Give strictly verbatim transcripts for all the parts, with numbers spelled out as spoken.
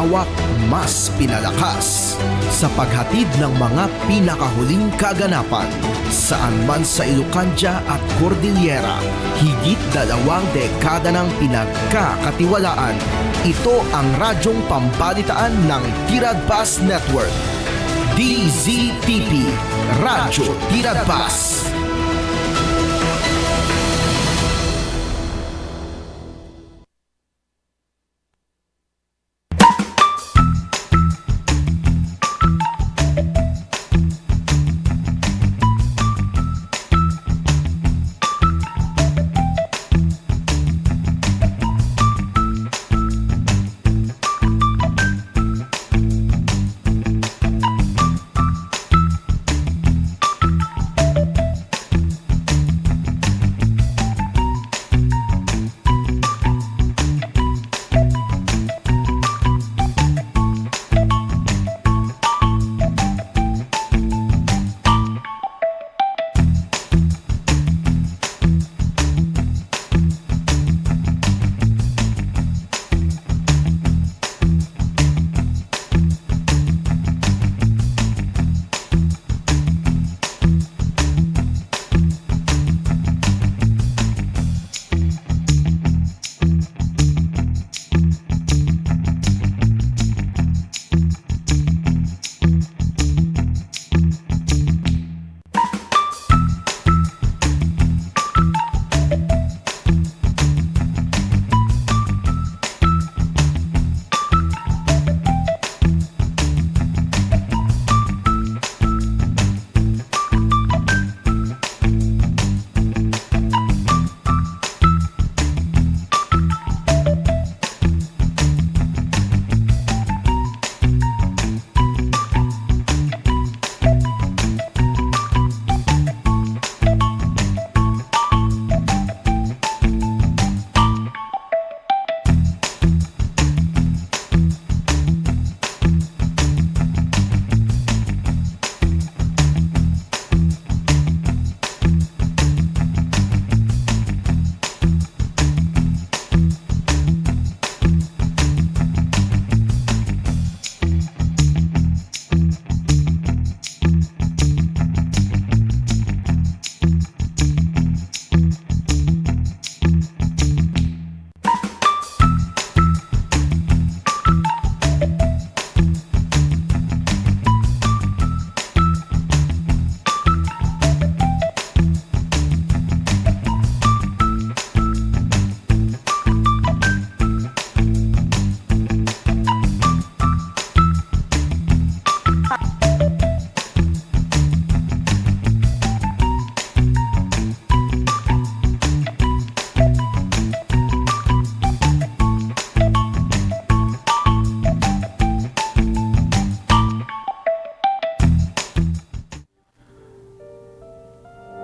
Wat mas pinalakas sa paghatid ng mga pinakahuling kaganapan. Saan man sa Ilocandia at Cordillera, higit dalawang dekada nang pinagkakatiwalaan. Ito ang radyong pambalitaan ng Tiradpas Network. D Z T P, Radyo Tiradpas.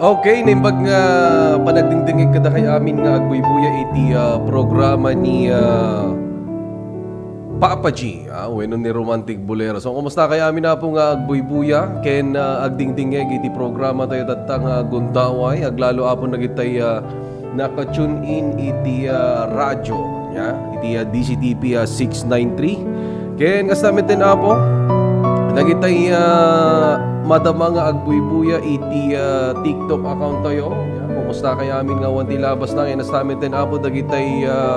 Okay, naimbag nga panagdingdingig kadakay amin nga agbuybuya iti, ah, programa ni, ah, Papa G, ah, wenno ni Romantic Bolero. So, kumusta kay amin, Apo, nga agbuybuya ken, ah, agdingdingig iti programa tayo tatta nga Gundaway? Aglalo, Apo, dagitay, ah, naka-tune in iti, ah, radyo, ya, iti, ah, D Z T P, ah, six nine three. Ken kasta metten, Apo, dagitay, ah, madama nga agbuybuya iti, ah, TikTok account tayo. Ya, kumusta kay amin nga awan ti labas na? Ken kasta metten, Apo, dagitay, ah,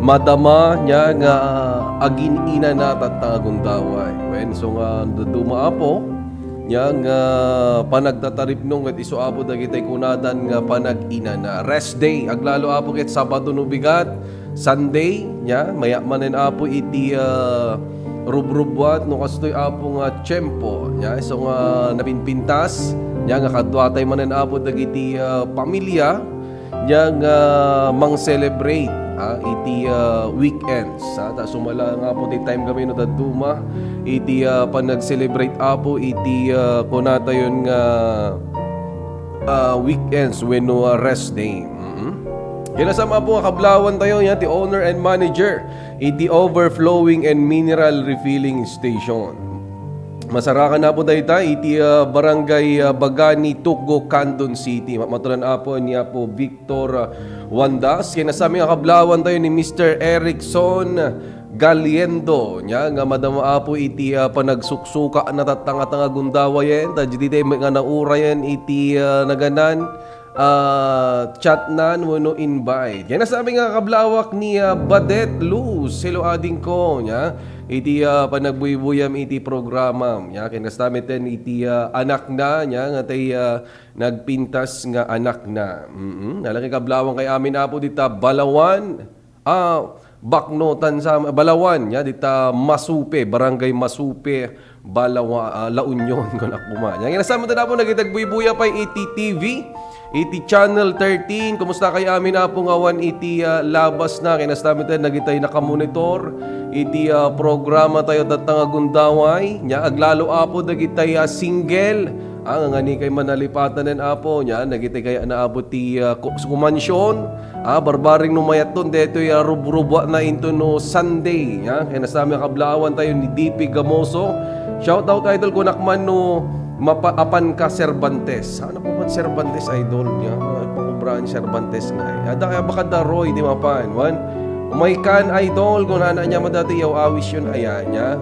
madama, ya, nga agin-inana tatta nga Gundaway. Wen, so nga, duma, Apo, ya, nga panagtataripnong ket isu, Apo, dagitay kunadan nga panag-inana. Rest day, aglalo, Apo, ket Sabado no bigat, Sunday, ya, mayat manen, Apo, iti, ah, rubrubbuat no kastoy, Apo, nga tiempo, ya, isu nga napinpintas, ya, nga kaduatay manen, Apo, dagiti, ah, pamilya, ya, nga mang-celebrate, ah, iti, ah, weekends, ah, ta sumala nga, Apo, ti time kami no dadduma iti, ah, panag-celebrate, Apo, iti, ah, kunatayon nga, ah, weekends wenno, ah, rest day. Mm. Ken kasta, Apo, nga kablawan tayo, ya, ti owner and manager iti overflowing and mineral refilling station. Masarakan, Apo, dayta iti, ah, Barangay, ah, Bagani, Tuggo, Candon City. Matunan, Apo, ni Apo Victor, ah, Wandas. Ken kasta nga kablawan tayo ni Mister Erickson Galiendo, nya, nga madama, Apo, iti, ah, panagsuksuka na tatta nga gundaway, ta ditoy nga naurayen iti, ah, naganan, ah, chat na wenno invite. Kayat kami nga kablawak ni, ah, Badet Luz. Hello, adingko, nya. Iti, ah, panagbuybuyam iti programa, nya. Kayat kami ten iti, ah, anak na, nya, nga tay, ah, nagpintas nga anak na. Mm-mm. Nalaki kablawang kay amin, Apo, dita Balawan. Ah, Baknotan sa Balawan, nya, dita Masupe, Barangay Masupe, Balawa-, ah, La Union, kun ako ma. Nya, kayat kami ten, Apo, nagitagbuybuya pay iti T V, iti Channel thirteen. Kumusta kay amin, Apo, nga awan iti, ah, labas na? Kayat kami ten, nagitay nakamonitor iti, ah, programa tayo tatta nga gundaway. Nya, aglalo, Apo, dagitay, ah, single. Ah, nga ni kay manalipatanen, Apo, nya, nagitay kay na, Apo, ti, ah, ku-, kumansyon. Ah, barbareng no mayatton detoy, ah, rubrubuak na into no Sunday, nya. Kayat kami nga kablawang tayo ni D P Gamoso. Shout out, idol, kunak man no mapa-, apan ka Cervantes. Ano po man Cervantes, idol, nya? Ah, pakubraan Cervantes nga, eh. Ada kaya baka da Roy, di mapan, wan? Umay kan, idol, kun ana nya man dati yaw awis yun, ayan, nya.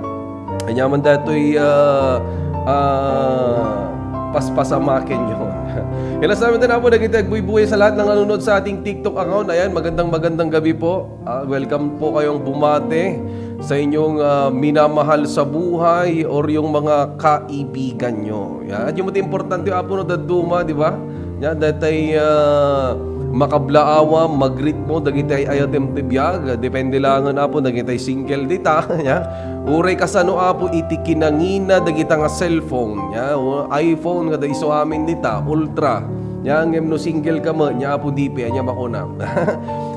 Anya man datoy, ah, ah, paspasamaken yon. Kayat kami ten, Apo, nagitagbuybuya sa lahat ng nanonood sa ating TikTok account. Ayan, magandang, magandang gabi po. Ah, welcome po kayong bumati sa inyong, ah, minamahal sa buhay or yung mga kaibigan nyo. Yan. At yung importante, Apo, no, daduma, di ba? Yan, datay, ah, makablaawa, magritmo, dagitay ayatem ti biag. Depende langen, Apo, dagitay single dita. Ya. Uray kasano, Apo, iti kinangina dagita nga cellphone, ya, o iPhone nga da isu amin dita, Ultra. Ya, ngem no single ka met, nya, Apo, D P, anya makuna.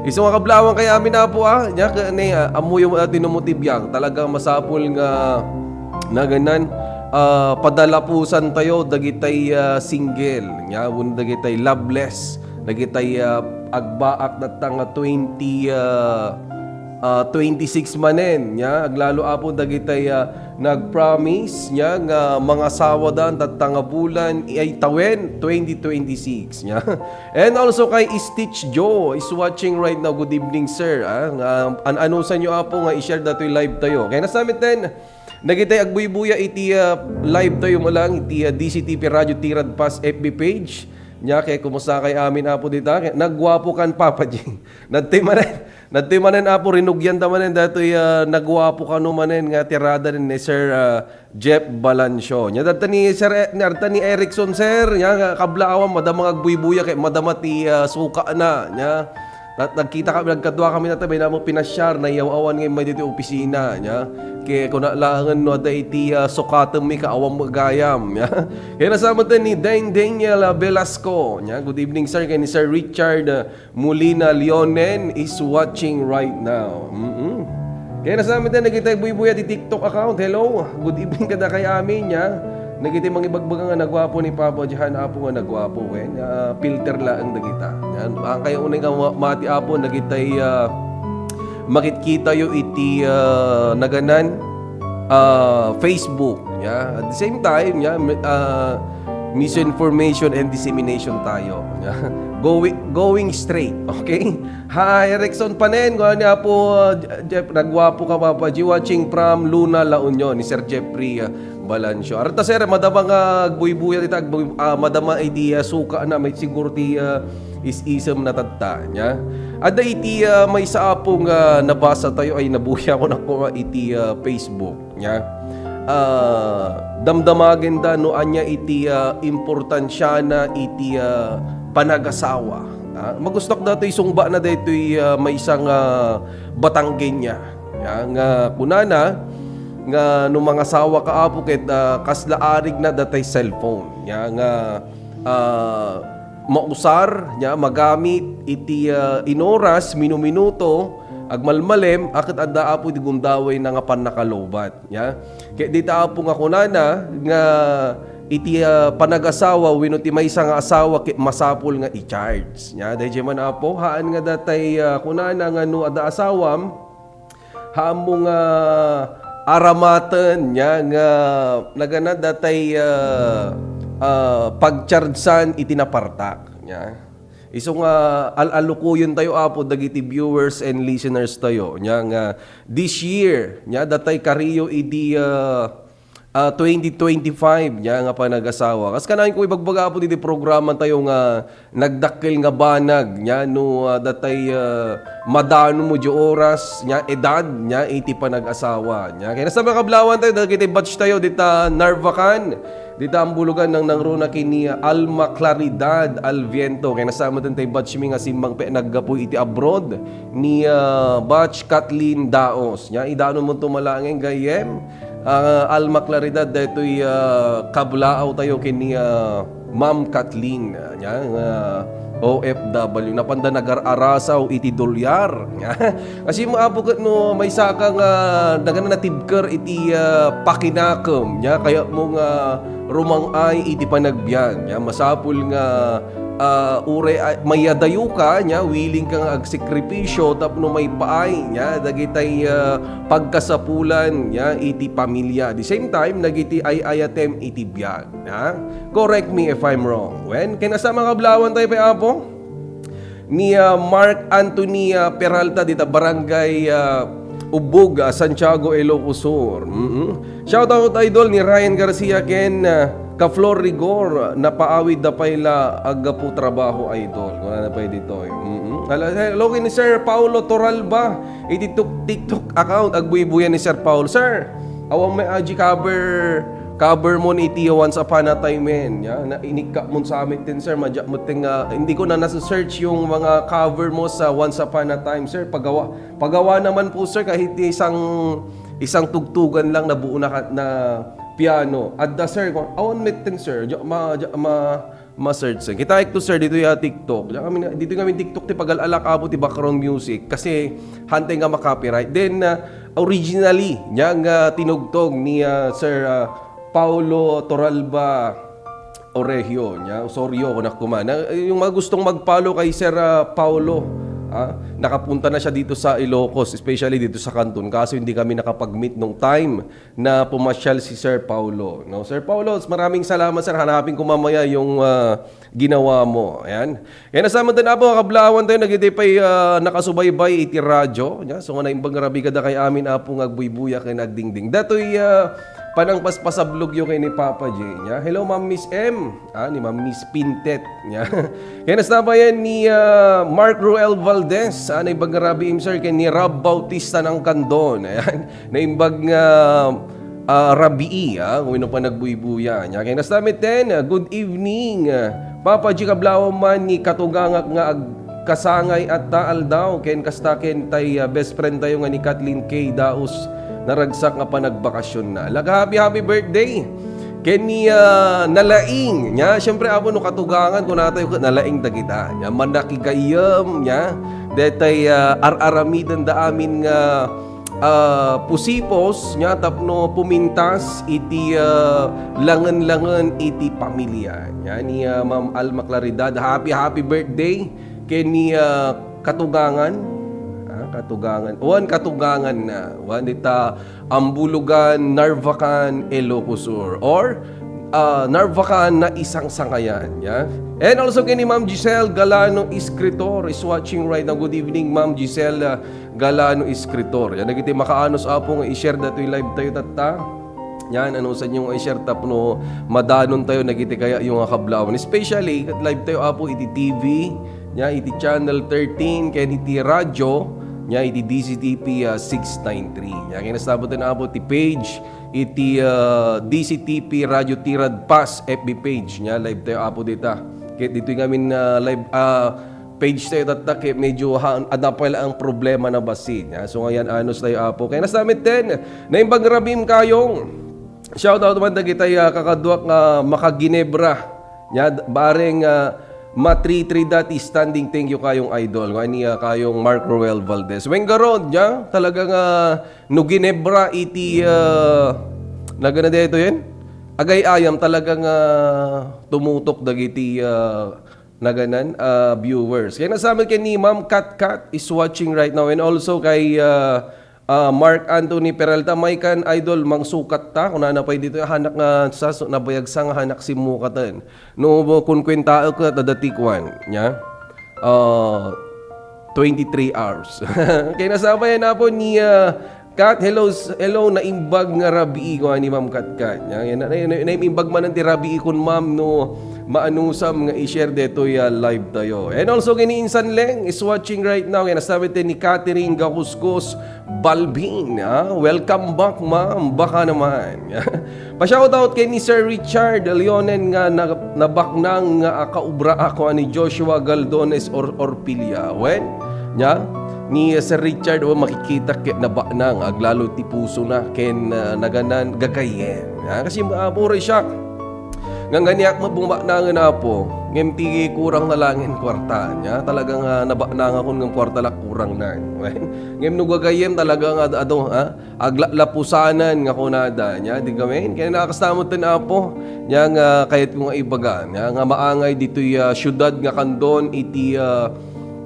Isu nga kablaawan kay amin, Apo, ah. Nya, ka-, ni, ah, ammoyo met a ti no mo ti biag. Talaga masapul nga naganan, ah, padalapusan tayo dagitay, ah, single, nya, wenno dagitay loveless, dagitay, ah, agbaak tatta nga twenty, ah, ah, twenty-six manen, nya, aglalo, Apo, dagitay, ah, nag-promise, nya, nga mangasawada tatta nga bulan, ay, tawen, twenty twenty-six, nya. And also kay Stitch Joe is watching right now. Good evening, sir. Ah, nga, an-, anusan nyo, Apo, nga i-share datoy live tayo. Kayat kami ten, nagitay agbuybuya iti, ah, live tayo mo lang, iti, ah, D C T P Radio Tirad Pas F B page. Nya, kay kumusta kay amin, Apo, dita? Kay, nagwapo kan, Papa G. Nadtoy manen, nadtoy manen, Apo, rinugyan ta manen, datoy, ah, nagwapo kano manen nga tirada ni Sir, ah, Jeff Balancio. Nya, dadta ni Sir E-, ni, dadta ni Erickson, sir, nya, nga kablaawan, madama nga agbuybuya, kay madama ti, ah, suka na, nya. Nat-, nagkita kami, nagkadua kami na tabi na mo pinasyar, nayaw-awan nga may dito opisina, nya. Kay kuna laengen no, adda iti, ah, sukatem mi ka awan mo gayam, nya. Kayat kami ten ni Deng Daniel, ah, Velasco, nya. Good evening, sir, kay ni Sir Richard, ah, Molina Leonen is watching right now. Mm-mm. Kayat kami ten, nagitay buybuya ti TikTok account. Hello, good evening kada kay amin, ya. Nagitay mangibagbaga nga nagwapo ni Papa Johan, Apo, nga nagwapo, wen. Ah, filter laeng dagita. Yan, ang kayo unay nga ma-, mati, Apo, nagitay, ah, makitkitayo iti, ah, naganan, ah, Facebook, ya. At the same time, ya, mi-, ah, misinformation and dissemination tayo, ya. Going, going straight, okay? Hi, Erickson Panen, kuan ni Apo, ah, Je-, Jeff, nagwapo ka, Papa G, watching from Luna, La Union, ni Sir Jeffrey, ah, Balancio. Arta, sir, madama nga agbuybuya ita, agbuy-, ah, madama iti, ah, suka na, may siguro ti, ah, is-isem na tatta, nya. Adda iti, ah, maysa, Apo, nga nabasa tayo, ay, nabuya ko na ko iti, ah, Facebook, nya. Ah, damdamagen da no anya iti, ah, importansiana iti, ah, panagasawa. Ah, magustok datoy sungba na daytoy, ah, maysa nga Batanggenya. Ya, nga kunana, nga no mangasawa ka, Apo, ket, ah, kasla arig na datay cellphone. Ya, nga, ah, mausar, ya, magamit iti, ah, inoras, minuminuto, agmalmalem, a ket adda, Apo, iti gundaway na nga pannakalubat. Ya. Ket dita, Apo, nga kunana, nga iti, ah, panagasawa, wenno ti maysa nga asawa, ket masapul nga i-charge. Ya, dayjay man, Apo, haan nga datay, ah, kunana nga no adda asawam, haanmo nga aramaten, ya, nga nagana datay, ah, ah, pagchargean iti napartak, ya. Isu nga al-alukuyon tayo, Apo, dagiti viewers and listeners tayo. Nya nga this year, nya datay kariyo idi, ah, ah, twenty twenty-five, nya nga panagasawa. Kas kanayon ko ibagbaga, Apo, diti programa tayo nga nagdakkel nga banag, nya no, ah, datay, ah, madano mo di oras, nya edad, nya iti panagasawa. Nya kay nasa makablawan tayo, dagiti batch tayo, dita Narvacan, dita Ambulogan, nang nangruna kini Alma Claridad Alviento. Kay nasa mo tay batch mi nga simmang pe naggapu iti abroad ni, ah, batch Kathleen Daos. Nya, idano mo to malangin, gayyem. Ah, Alma Claridad, daytoy, ah, kablaaw tayo kini, ah, Ma'am Kathleen. Nya, nga O F W. Napanda nagar-arasaw iti dolyar. Nya, kasi mo, Apo, ket no, maysa ka nga, dagana natibker iti, ah, pakinakem. Nya, kaya mo nga rumang-ay iti panagbiag. Nya, masapul nga, ah, uray, ah, mayadayo ka, nya, willing ka nga agsakripisyo tapno maipaay, nya, dagitay, ah, pagkasapulan, nya, iti pamilya. At the same time, nagiti ay-ayatem iti biag, nya. Correct me if I'm wrong. Wen, kay nasa makablawan tayo pay, Apo? Ni, ah, Mark Anthony, ah, Peralta dita Barangay, ah, Ubbog, ah, Santiago, Ilocos Sur. Mm-mm. Shout out, idol, ni Ryan Garcia ken, ah, ka Flor Rigor, napaawid da pay la aggapu trabaho, idol. Kuna na pay ditoy. Mm-mm. Hello, hello, ni Sir Paulo Toralba. Iti tuk-, TikTok account, agbuybuyan ni Sir Paulo. Sir, awan may aji cover, cover mo iti Once Upon a Time, men. Ya, na, inikka mo sa amin din, sir. Madya mo ting, ah, hindi ko na nasa-search yung mga cover mo sa Once Upon a Time, sir. Pagawa, pagawa naman po, sir, kahit isang, isang tugtugan lang na buo na, ka- na piano. Adda, sir, kung awan met din, sir. Dya, ma, dya, ma, ma-search, sir. Kita to, sir, dito ya TikTok. Dya kami na, dito kami TikTok, ti pagal-alak, Apo, ti background music. Kasi, hantay nga ma-copyright. Then, ah, originally, niya nga tinugtog ni, ah, Sir, ah, Paulo Toralba Orehio, niya, Osorio, kunak kuma. Na, yung mga gustong mag-follow kay Sir, ah, Paulo, ah, nakapunta na siya dito sa Ilocos, especially dito sa Canton. Kaso hindi kami nakapag-meet nung time na pumasyal si Sir Paulo, no? Sir Paulo, maraming salamat, sir. Hanapin ko mamaya yung, ah, ginawa mo. Ayan. Kaya nasamantan, Apo, nga kablaawan tayo, nagiti pay, ah, nakasubaybay iti radyo. Nya, so nga naimbag nga rabii kada kay amin, Apo, nga agbuybuya ken agdingding. Datoy, ah, panangpaspasablog yo kay ni Papa J. Nya, hello, Ma'am Miss M. Ah, ni Ma'am Miss Pintet. Nya. Kaya nasabayan ni, ah, Mark Ruel Valdez. Ah, naimbag nga rabii, sir, kay ni Rob Bautista ng Candon. Ayan. Naimbag nga, ah, rabii, ah, wenno panagbuybuya. Nya kay nasamet ten, ah, good evening, ah, Papa G, kablaaw man ni katugangak nga agkasangay atta aldaw, ken kasta ken tay, ah, best friend tayo nga ni Kathleen K. Daos, naragsak nga panagbakasyon na. Laga, happy, happy birthday! Ken ni, ah, Nalaing, nya, siyempre, Apo, no katugangan, kunatayo, Nalaing dagita. Nya, manakigayyem, nya, detay, ah, ar-aramiden da amin nga ah, pusipos, nya, tapno pumintas iti, ah, langen-langen iti pamilya. Nya, ni, ah, Ma'am Alma Claridad, happy, happy birthday ken ni, ah, Katugangan. Ah, Katugangan. Wan Katugangan na. Wan dita Ambulogan, Narvacan, Ilocos Sur. Or, ah, Narvacan na isang sangayan. Nya? And also kay ni Ma'am Giselle Galano Escritor is watching right now. Good evening, Ma'am Giselle, ah, Galano Escritor. Yan, dagiti makaanus, Apo, nga i-share datoy live tayo tatta. Yan, anusan yung i-share tapno madanon tayo, nagiti kaya yung nga kablaawan. Especially, ket live tayo, Apo, iti T V, nya iti Channel thirteen, ken iti radyo, nya iti D Z T P, ah, six nine three. Nya, kinasabutan, Apo, ti page, iti, ah, D Z T P Radio Tirad Pas F B page. Nya, live tayo, Apo, dita. Ket ditoy ngamin, ah, live, ah, page tayo tatta, ket medyo ha-, adda pay la ang problema na bassit, ha? So, ngayon, anos tayo, Apo. Kaya nasamit din, naimbag nga rabii kayong shout out man dagitay, ah, kakaduak nga makaginebra. Nya, d-, bareng, ah, matritri dati standing thank you kayong idol. Nga ni, ah, kayong Mark Roel Valdez. Weng garod, nya, talaga nga no ginebra iti, ah, nagana dito yun? Agay-ayam talaga nga tumutok dagiti, ah, naganan, ah, viewers. Kaya nasabi kay ni Ma'am Kat Kat is watching right now, and also kay, ah, ah, Mark Anthony Peralta, may kan idol, mangsukat ta, kunana pay dito, hanak nga sa, so, nabayag sa nga hanak simmukatan. No, kunkwentaek ket adda ti kuan, nya? ah, twenty-three hours. Kay nasabayan na po ni, ah, Kat, hello, s- hello, naimbag nga rabii ko ni Ma'am Katkat. Yan, yan, na, na, naimbag man ti rabii kun ma'am no maanusam nga i-share detoy, ah, live tayo. And also, kini Insan Leng is watching right now. Yan, nasabi ti ni Catherine Gakuskus Balbin. Ah, welcome back, ma'am. Baka naman. Pa-shoutout kay ni Sir Richard Leonen nga na- nabaknang nga akaubra ako ni Joshua Galdones or Orpilla. Wen, nya, ni Sir Richard, o, makikita ket nabaknang, aglalo ti puso na, ken, ah, naganan gagayen. Ah, kasi, ah, puro siak. Ngangganiak mabaknangen, Apo, ngem ti kurang na langen kwarta. Nya, talagang, ah, nabaknang akon ngem kwarta la kurang na. Wen, ngem no gagayen, talagang, ah, ado, ha? Aglaplapusanan nga kunada, nya, di kami. Kaya nakakastamot ten, Apo, nya nga kayat ko nga ibaga, nya nga maangay ditoy, ah, syudad nga Candon iti, ah,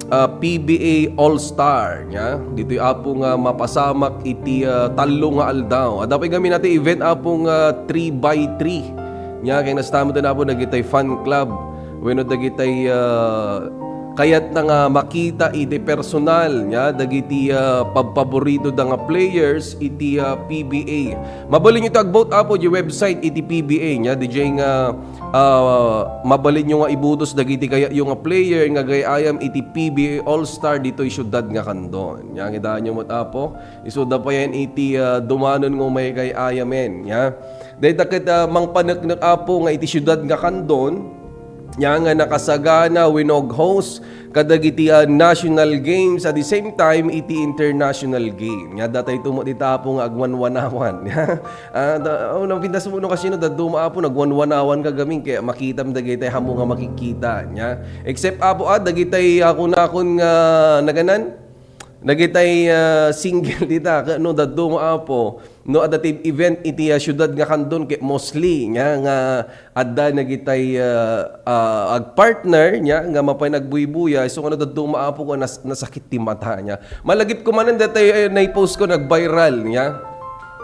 ah, P B A All-Star, nya. Ditoy, Apo, nga mapasamak iti, ah, tallo nga aldaw. Adda pay gamin natin event, Apo, nga three by three. Nya, kaya nastamot ten, Apo, dagitay fan club. Wenno dagitay, ah, kayatna nga makita iti personal, nya, dagiti, ah, pabpaboritoda nga players iti, ah, P B A. Mabalinyo ti ag-vote, Apo, di website iti P B A, nya, di jay nga, ah, mabalinyo nga ibutos dagiti kayatyo nga player nga gay-ayam iti P B A All-Star ditoy siudad nga Candon. Nya, kitaenyo met, Apo, isuda payen iti, ah, dumanon nga umay gay-ayamen, nya. Dayta ket, ah, mangpaneknek, Apo, nga iti siudad nga Candon, nya nga nakasagana wenno ag-host kadagiti, ah, national games, at the same time, iti international game. Nya, datay tumot ita, Apo, nga agwanwanawan. Ah, da, oh, napintas mo no kasino, dadduma, Apo, nagwanwanawan ka gamin, kaya makitam dagitay hamo nga makikita. Nya, except, Apo, ah, dagitay, ah, kunakon nga naganan, dagitay, ah, single dita, ka-, no, dadduma, Apo, no, adda ti event iti, ah, siudad nga Candon, ket mostly, nya, nga adda nagitay, ah, ah, agpartner, nya, nga mapan agbuybuya, isu nga no dadduma, Apo, ko nas-, nasakit ti mata, nya. Malagip ko manen, datay, eh, naipost ko, nag-viral, nya.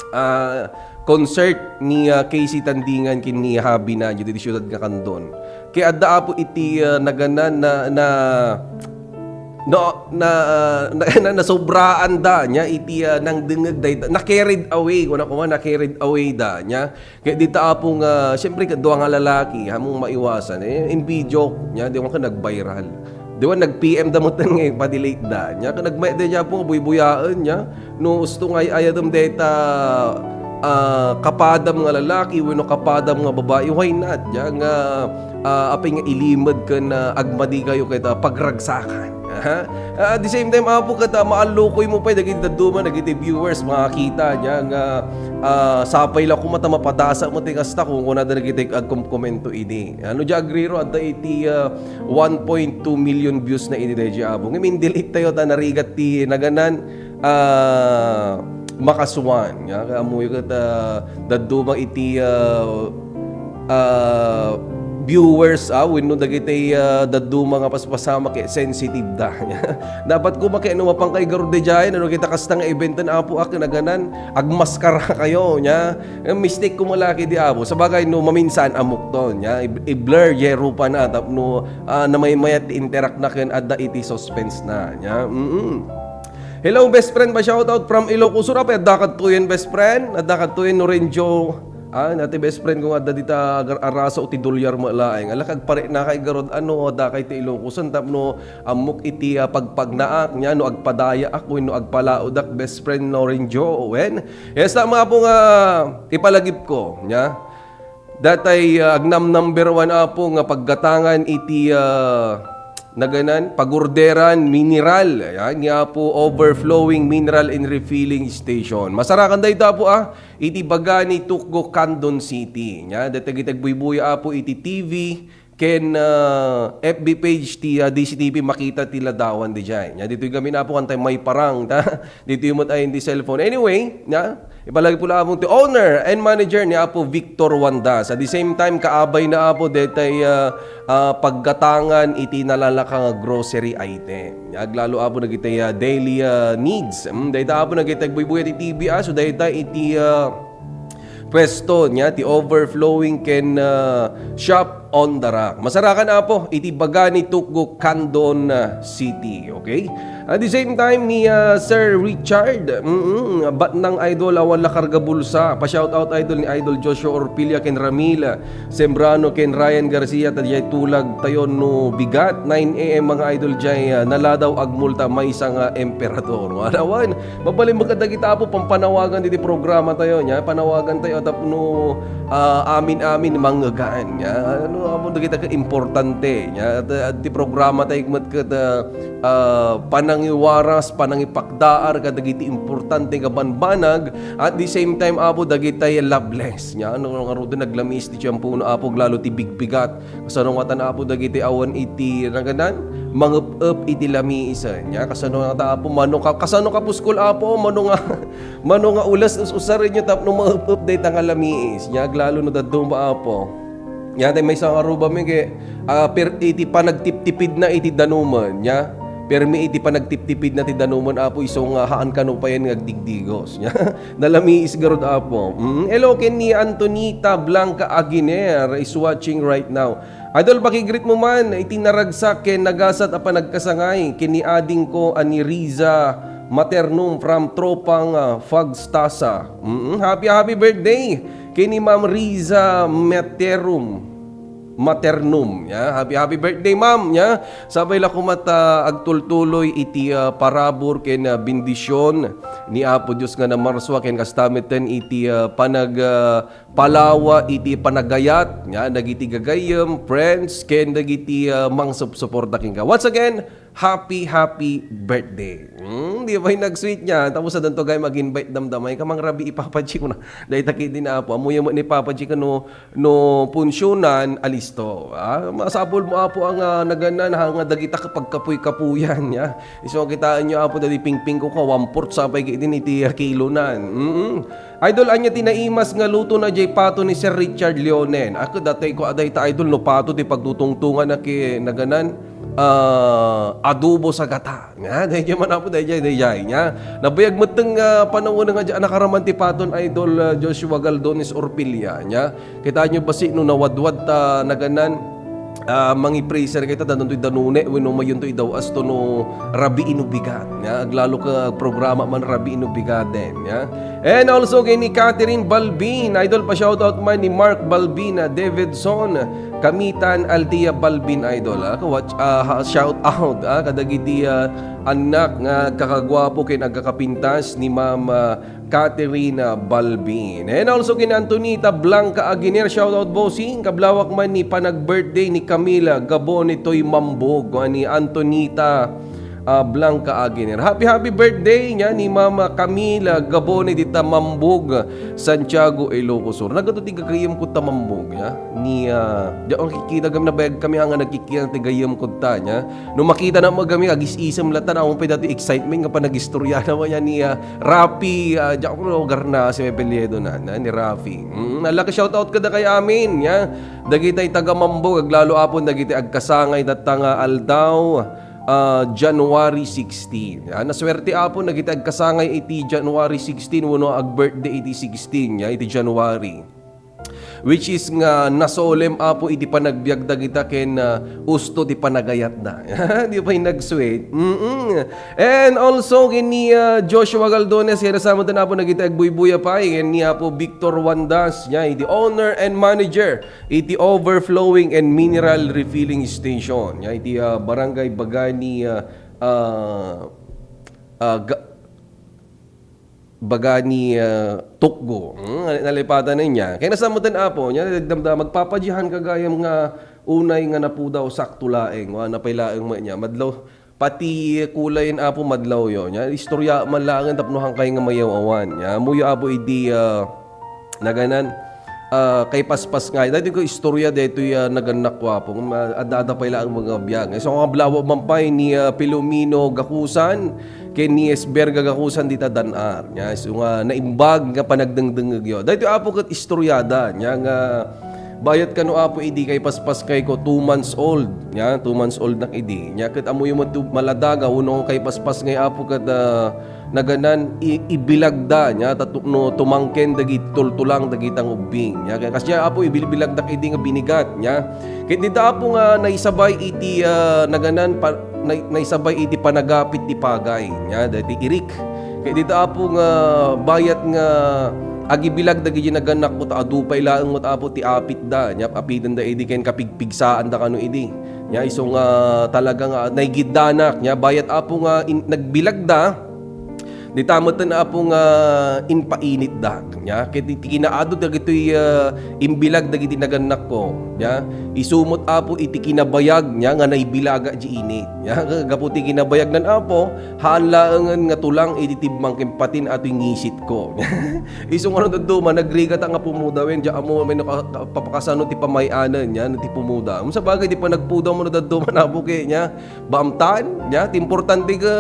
Ah, concert ni, ah, Casey Tandingan ken ni Javi Naño ditoy siudad nga Candon. Kay adda, Apo, iti, ah, naganan na, na, no, na, na, na, nasobraan da, nya, iti, ah, nangdengeg dayta, na-carried away, kuna kuma, na-carried away da, nya. Kay dita, Apo, nga, siyempre, kadua nga lalaki, hamong maiwasan, eh, in video, nya, di man ka nag-viral. Di ba, nag-P M da mo tan nga ipa-delete da, nya, ka nagmay, di, Apo, nga buybuyaen, nya, no, usto nga ay-ayatem dayta, ah, kapadam nga lalaki, wenno kapadam nga babai, why not, nya, nga, ah, apay nga ilimed ken, ah, agmadi kayo ket, ah, pagragsakan. Aha. Ah, at the same time, Apo, ket, ah, maallukoy mo pay dagiti dadduma, dagiti viewers, makakita, nya, nga, ah, sapay la koma ta mapadasa mo ti kasta, kun kunada dagiti agkomkomento idi. Ano, di agriro, adda iti, ah, one point two million views na idi, daydi, Apo. Ngem in-delete tayo, ta narigat ti naganan, ah, makasuan. Nya, kay ammoyo ket, ah, dadduma iti, ah, ah, viewers, ah, wenno dagiti, ah, dadduma nga paspasamak ket sensitive da. Dapat koma ket no mapan kayo garud daydiay, no, kita kasta nga eventen, Apo, a, kinaganan, agmaskara kayo, nya. Eh, mistake koma la ket di, Apo. Sabagay, no, maminsan, ammokton, nya. I-, i-blur, jay rupa na, tapno, ah, namaymayat ti interact na ken adda iti suspense na, nya. Mm-mm. Hello, best friend, pa-shoutout from Ilocos Sur. Apay, adda kadtoyen, best friend? Adda kadtoyen, Norenjo. Ah, nati best friend ko nga adda dita agar-, arasa o ti dolyar mo laeng. Ala, kagpare na kay garod, ano, adda kay ti Ilocos Sur. Tapno ammok iti, ah, pagpagnaak, nya, no agpadayaak, wenno agpalaodak, best friend, Norenjo. Wen? Yes, tama po nga ipalagip ko, nya. Datay, ah, agnam number one, Apo, nga paggatangan iti, ah, naganan, pagorderan, mineral. Ayan, nga, Apo, overflowing mineral and refilling station. Masarakan dayta, Apo, ah, iti Bagani, Tukgo, Candon City. Nya, datay iti agbuybuya, Apo, iti T V, ken, ah, F B page ti, ah, D C T V, makita ti ladawan didiay. Nya, ditoy gamin, Apo, kantay may parang, ta? Ditoy met ay iti cellphone. Anyway, nya, ipalagip ko la, Apo, ti owner and manager ni Apo Victor Wandas. At the same time, kaabay na, Apo, detay, ah, ah, paggatangan iti nalalaka nga grocery item. Nya, aglalo, Apo, dagitay, ah, daily, ah, needs. Mm, dayta, Apo, dagitay agbuybuya ti T V, ah, so dayta iti, ah, pwesto niya, ti overflowing ken, ah, shop on the rack. Masarakan, Apo, iti Bagani Tukgo, Candon, ah, City. Okay? At the same time, ni, ah, Sir Richard, mm, batnang idol, awan la karga bulsa. Pa-shoutout, idol, ni Idol Joshua Orpilla ken Ramil Sembrano ken Ryan Garcia, ta diay tulag tayo no bigat, nine A M, mga idol, diay, ah, naladaw agmulta maysa nga emperador. Awan, awan. Mabalin mo kadagita, Apo, pampanawagan diti programa tayo, nya? Panawagan tayo tapno, ah, amin-amin mangngegaan, nya? Ano, Apo, dagita ka importante, nya? At, ah, ti programa tayo met ket, ah, ah, panangiwaras, panangipakdaar kadagiti importante nga banbanag, at the same time, Apo, dagitay loveless, nya? Ano, ngaruden naglamiis ti tiempo, no, Apo, lalo ti bigbigat. Kasano ngata, Apo, dagiti awan iti naganan? Mangep-ep iti lamiisen. Nya, kasano ngata, Apo, mano ka, kasano kapuskol, Apo, mano nga, mano nga ules us-usarenyo tapno mangep-ep dayta nga lamiis. Nya, aglalo no dadduma, Apo. Nya, tay maysa nga rubami ket, ah, per, iti panagtiptipidna iti danumen. Nya, permi iti panagtiptipidna ti danumen, Apo, isu nga haan kano payen nga agdigdigos. Nya, nalamiis garud, Apo. Mm, hello, ken ni Antonita Blanca Aguiner is watching right now. Idol, pakigreet mo man iti naragsak ken nagasat a panagkasangay ken ni adingko a ni Riza Maternum from Tropang, ah, Fagstasa. Mm, happy, happy birthday ken ni Ma'am Riza Materum. Maternum, ya. Happy, happy birthday, ma'am, ya. Sabay la koma ta agtultuloy iti, ah, parabur ken, ah, bendision ni Apo Dios nga namarsua ken kasta metten iti, ah, panag, ah, palawa iti panagayat, ya, dagiti gagayyem, friends, ken dagiti, ah, mangsupsuporta kenka. Once again, happy, happy birthday. Hmm, di ba yung nag-sweet niya? Tapos sa danto gayam mag-invite damdamay ka, mangrabii Papa G ko na. Dahil takit din, Apo. Amuya mo ni Papa G ka no, no punsyonan, alisto. Ah, masapul mo, Apo, ang, ah, naganan, ha, nga dagita kapagkapuy-kapuyan, ya. Isu nga kitaan nyo, Apo, dadi pingping ko ka, one-fourth sapay din iti, ah, kilonan. Mm-mm. Idol, anya ti naimas nga luto na jay pato ni Sir Richard Leonen? Ako, datay ko, aday ta, Idol, no pato ti pagtutungtungan na ki naganan, ah, adobo sa gata. Nga, dayjay man, Apo, dayjay, dayjay, nya. Nabayag metten nga panawen nga dya, nakaraman ti paton, Idol, ah, Joshua Galdones Orpilla, nya. Kita nyo basi no nawadwad ta naganan, ah, mangipraise kayta, danuntoy danune, wenno mayuntoy daw asto no rabii no bigat, nya. Aglalo ka programa man rabii no bigaten, nya. And also kay ni Catherine Balbin, Idol, pa-shoutout man ni Mark Balbin, ah, Davidson, Kamitan, Althea Balbin, Idol, ah, kawat-, ah, ha-, shout out, ah, kadagiti, ah, annak nga agkakagwapo ken agkakapintas ni Ma'am, ah, Catherine, ah, Balbin. And also ken Antonita Blanca Aguiner, shout out, bossing. Kablawak man ni panag-birthday ni Camila Gabone toy Mambog, ah, ni Antonita, ah, Blanca Aguiner. Happy, happy birthday, nya, ni Mama Camila Gabone dita Mambog, Santiago, Ilocos Sur. Nagkadto ti gagayyem ko ta Mambog, nya. Ni, ah, di ako nakikita kami, nabayag kami, ha, nga nagkikita ti gayyem ko ta, nya. No makita na mo kami, agis-isem latan, ako pay dati excitement nga panagistorya naman, nya, ni, ah, Rafi, ah, di ako lugar na si apelyido na, na, ni Rafi. Mm, alaka shoutout kada kay amin, nya. Dagitay taga Mambog, aglalo apon dagiti agkasangay tatta nga aldaw, ah, January sixteen. Ah, naswerte apon dagiti agkasangay iti January sixteen, wenno ag-birthday iti sixteen, ya, iti January. Which is nga nasolem, Apo, iti panagbiag dagita ken, ah, usto ti panagayatda. Di pay nag-sweet? Mm-mm. And also, ken ni, ah, Joshua Galdones, kaya nasamutan, Apo, nagita agbuybuya pay, ken ni Apo Victor Wandas, ya, iti owner and manager iti Overflowing and Mineral Refilling Station, ya, iti, ah, Barangay Bagani, ah, ah, ah, Ga-, Bagani, ah, Tukgo. Hmm, nalipatan na niya. Kaya nasamutan, Apo, niya, nagdamdam, magpapadyahan ka gayam nga unay nga napudaw, sakto laeng. Wa, napay laeng mo niya. Madlaw, pati kulayen, Apo, madlaw yo. Niya, istorya man laeng tapno hangkay nga mayaw-awan. Niya, muyo, Apo, idi, ah, naganan, ah, kay paspas nga. Dati ko istorya dito ya naganak ko, Apo. Ma-, adda-adda pay laeng mga biyag. So, ang ablawa man pay ni, ah, Filomeno Gakusan, ken ni Esber Gagakusan dita Dan-ar. Nya, isu nga naimbag nga panagdengdengeg yo. Daytoy, Apo, ket istoryada, nya nga Bayat kano, Apo, idi kaipaspasngayko, two months old. Nya, two months old nak idi. Nya, ket ammoyo met ti maladaga, wenno kaipaspasngay, Apo, ket, ah, naganan, i-, ibilagda, nya, ta tu-, no tumangken dagiti tultulang dagita nga ubbing. Nya, kaya kasdiay, Apo, ibilbilagdak idi nga binigat, nya. Ket dita, Apo, nga naisabay iti, ah, naganan, pa-, nay-, naisabay iti panagapit ti pagay, nya, dagiti irik. Ket dita, Apo, nga bayat nga agibilag dagiti naganakko, ta adu pay laeng met, Apo, ti apitda, nya, apitenda idi ken kapigpigsaanda kano idi. Nya, isu nga talaga nga naigiddanak, nya, bayat, Apo, nga in-, nagbilagda, dita metten, Apo, nga impainitda. Nya, ket iti kinaadu dagitoy, ah, imbilag dagiti nagannakko. Nya, isu met, Apo, iti kinabayag, nya, nga naibilaga di init. Nya, gapu ti kinabayagnan, Apo, haan laengen nga tulang iti timmang ken patin atoy ngisitko. Isu nga no dadduma, nagrigata nga pumudaw, wen, di ammo may naka-, ka-, papakasano ti pamay-anan, nya, no ti pumudaw. Sabagay, di pa nagpudaw mo no dadduma, Apo, ket, nya, baamtan, nya, ti importante ka,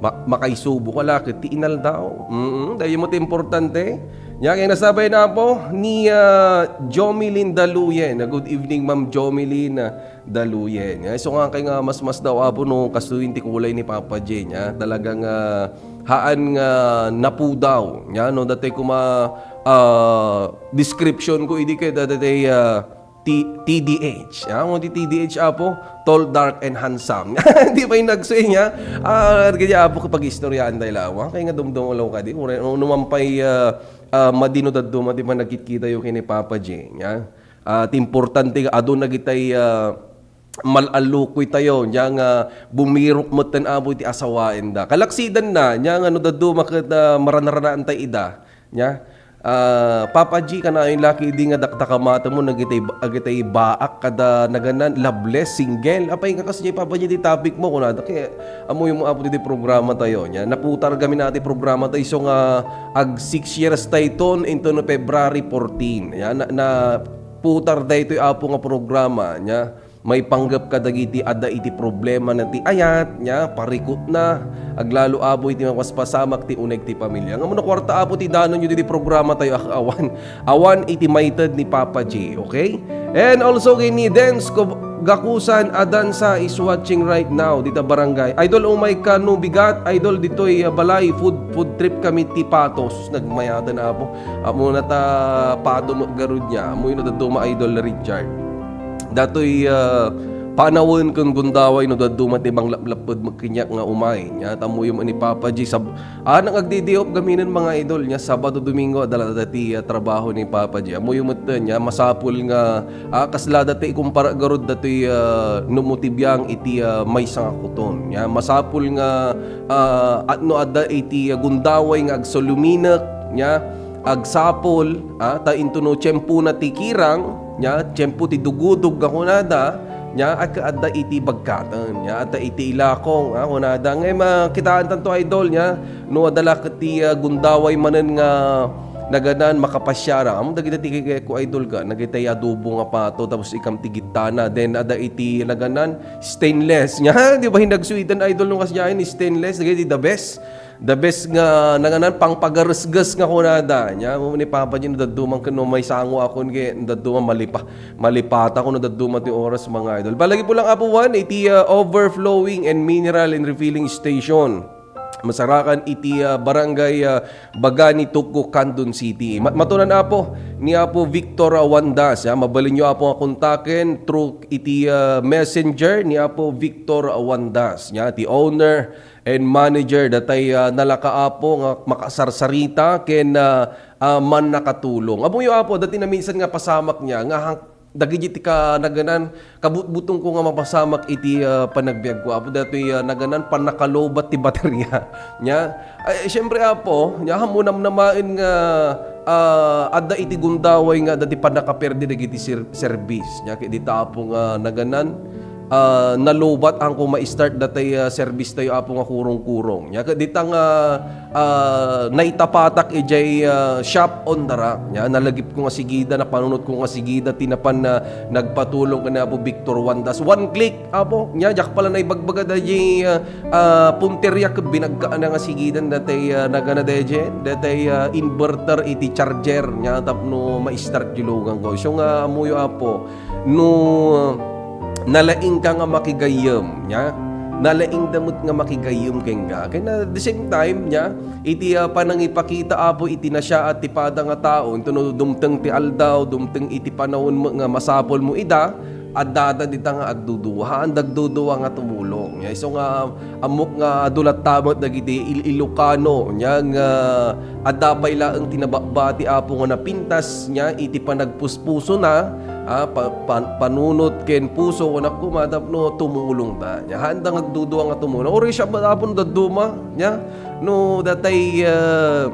Ma-, makaisubo ka la ket ti inaldaw. Mm, dayo mo ti importante. Nya, kay nasabay na, Apo, ni, ah, Jomilin Daluyen. Ah, good evening, Ma'am Jomilin, ah, Daluyen. Nya, isu nga kay nga masmasdaw, Apo, no kastoyen ti kulay ni Papa J, nya. Talagang, ah, haan nga napudaw. Nya, no, datoy koma, ah, description ko idi ket, ah, datoy, ah, T-, T D H. Ah, mo ti T D H, Apo? Tall, dark, and handsome. Di ba yung nagsuy niya? Ah, kaya, Apo, kapag istoryahan tayo lang, ah, kaya nga dumdum lang ka, di? Ure-, no, numampay, ah, ah, madino dadduma, di ba, nagkitkita yung kini Papa J, niya? Ah, ti importante, adu na kitay, ah, mal-alukoy tayo, niya nga bumirok metten, Apo, iti asawaen da. Kalaksidan na, niya nga no dadduma ket, ah, maranranaan tayo ida, niya? Ah, Papa G, kanayon laki idi nga dakdakamatem mo, nagitay, agitay baak kada naganan, loveless, single. Apay nga kasdiay, Papa G, ti topic mo, kunada. Kaya, amoy mo, Apo, ti programa tayo, nya. Naputar kami na ti programa tayo, so nga, ag six years tayo ton, into no February fourteen. Nya, na, na, putar daytoy, Apo, nga programa, nya. Maipanggep kadagiti adda iti problema na ti ayat, nya, parikutna, aglalo, Apo, iti mapaspasamak ti uneg ti pamilya. Ngem no kuarta, Apo, ti danonyo diti programa tayo, ak-, awan, awan iti maited ni Papa J, okay? And also, kini Dens Kub-, Gakusan Adansa is watching right now, dita barangay. Idol, umay ka no bigat, idol, ditoy, uh, balay, food, food trip kami ti Patos. Nagmayatan, Apo. Amo na ta Pato mo garud niya. Amo yun, dadduma, Idol Richard. Datoy, ah, panawen ken gundaway no dadduma ti manglaplapped met kaniak nga umay. Nya, ta ammoyo met ni Papa G, sab-, ah, nang agdidiop gaminen, mga idol, nya, Sabado, Domingo, adda la dati, ah, trabaho ni Papa G. Ammoyo met, nya, masapul nga, ah, kasla dati ikumpara garud datoy, ah, no mo ti biang iti, ah, maysa nga kuton. Nya, masapul nga, ah, at no adda iti, ah, gundaway nga agsaluminek, nya, agsapul, ah, ta intono tiempona ti kirang, nya, tiempo ti dugudog nga kunada, nya, ag-, adda iti bagkaten, nya, adda iti ilakong, ah, kunada. Ngay makitaan tanto, idol, nya, no adda la ket ti, ah, gundaway manen nga naganan makapasiara. Amo dagiti ti kikeko, idol, ka, nagitay adobo nga pato, tapos ikam ti gittana. Then, adda iti naganan, stainless. Nya, di ba, hinagsuitan, idol, no kasdiay, stainless, dagiti the best. The best nga nanganan pangpagaresges nga kunada. Nya, mo ni Papa Gino, dadduma ken no may sango akon ke, dadduma malipa-, malipata ko no dadduma ti oras, mga idol. Palagi po lang, Apo Juan, iti, ah, overflowing and mineral and refilling station. Masarakan iti, ah, barangay, ah, Bagani, Tuco, Candon City. Ma-, matunan, Apo, ni Apo Victor, ah, Wandas, ya. Mabalinyo, Apo, nga kontaken through iti, ah, messenger ni Apo Victor, ah, Wandas, ya, ti owner and manager, datay, ah, nalaka, Apo, nga makasarsarita ken, ah, ah, mannakatulong. Ammoyo, Apo, dati naminsan nga pasamak niya, nga hang-, dagiti ti kanaganan, kabutbutong ko nga mapasamak iti, ah, panagbiag ko, Apo, datoy, ah, naganan, pannakalobat ti baterya. Nya, ay, siyempre, Apo, nya, ammo namnamaen nga, ah, adda iti gundaway nga adda ti pannakaperdi dagiti ser-, serbis. Nya, ket dita, Apo, nga naganan, ah, nalubat, haanko ma-start datay, ah, service tayo, Apo, nga kurong-kurong. Nya, ket dita nga, ah, naitapatak idiay, ah, shop on the rack. Nya, nalagipko nga sigida, napanunotko nga sigida, ti napan nga nagpatulong ken ni Apo Victor Wandas. One click, Apo. Nya, diak pay la naibagbaga daydiay, ah, ah, punteria ket binagkaanna nga sigidan datay, ah, nagana daydiay, datay, ah, inverter iti charger. Nya, tapno ma-start diay luganko. Isu nga ammoyo, Apo, no nalaingka nga makigayyem, nya? Nalaingda met nga makigayyem kenka. Ken at the same time, nya, iti, ah, panangipakita, Apo, iti nasiaat ti pada nga tao, intono dumteng ti aldaw, dumteng iti panawen met nga masapulmo ida, addada dita nga agduduwa. Haan dagduduwa nga tumulong. Nya, isu nga ammok nga adu latta met dagiti Il-, Ilocano, nya nga adda pay laeng ti nababati, Apo, nga napintas, nya, iti panagpuspusona, ah, pa-, pan-, panunot ken puso, kunak koma, tapno tumulongda. Nya, haanda nga agduduwa nga tumulong. Uray siak met, Apo, no dadduma, nya, no datay, ah,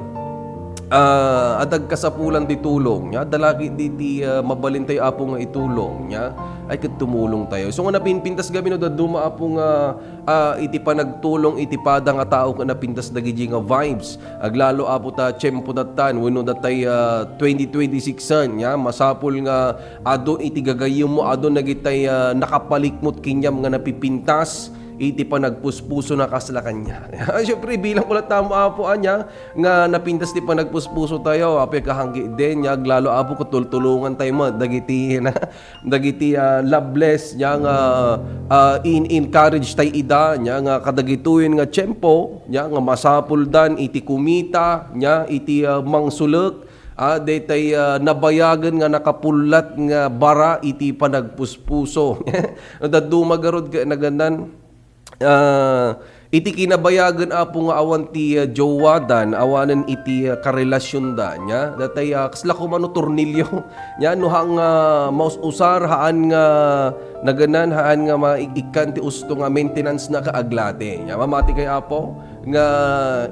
ah, adda agkasapulan ti tulong, nya, adda la ketdi ti, ah, mabalintayo, Apo, nga itulong, nya, ay ket tumulongtayo. Isu nga napinpintas gamin no dadduma, Apo, nga ah, iti panagtulong iti pada nga tao ken napintas dagiti nga vibes. Aglalo, Apo, ta tiempo dattan wenno datay, ah, twenty twenty-six-an, nya, masapul nga adu iti gagayyemmo, adu dagitay, ah, nakapalikmot kenka nga napipintas iti panagpuspusona kasla kaniak. Siempre, bilang ulat tamo, Apo, anya, nga napintas ti panagpuspusotayo, Apo, kahanggiden, nya, aglalo, Apo, ket tultulongantayo met dagiti, na, dagiti, ah, loveless, nya nga, ah, in-encourage tay ida, nya nga kadagitoyen nga tiempo, nya nga masapuldan iti kumita, nya iti, ah, mangsulek, ah, daytay, ah, nabayagen nga nakapullat nga bara iti panagpuspuso. No dadduma garud ket naganan, Ah, iti kinabayagen, Apo, nga awan ti, ah, jowadan, awanen iti, ah, karelasionda, nya, datay, ah, kasla koma no tornilyo, nya, no haan nga maus-usar, haan nga naganan, haan nga maik-ikkan ti usto nga maintenance-na ket aglati. Nya, mamati kay, Apo, nga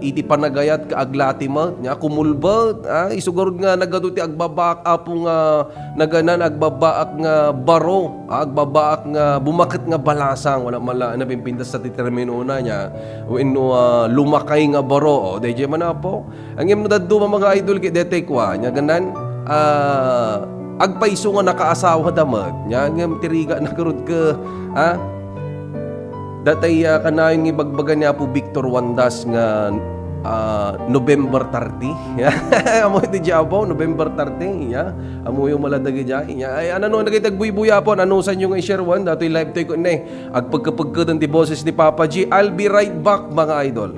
iti panagayat ket aglati met, nya, kumulbet, ah, isu garud nga nagadu ti agbabaak, Apo, nga naganan, agbabaak nga baro, ah, agbabaak nga bumaket nga balasang, wala man la napimpintas ti terminona, nya, wenno, ah, lumakay nga baro, o, daydiay man, Apo. Ngem no dadduma, mga idol, ket daytoy kua, nya ganan, ah, agpayso nga nakaasawada met, nya, ngem ti rigana garud ket, ah, datay, ah, kanayon nga ibagbaga ni Apo Victor Wandas nga, ah, November thirty. Ammo iti diay, Apo, November thirty, ya. Ammoyo met la dagiti, ya. Ay, ano, no, nagitag buybuya, Apo, nanusanyo nga i-share wen, datoy live tayo ket ne. Agpegkepegkeden ti boses ni Papa G. I'll be right back, mga idol.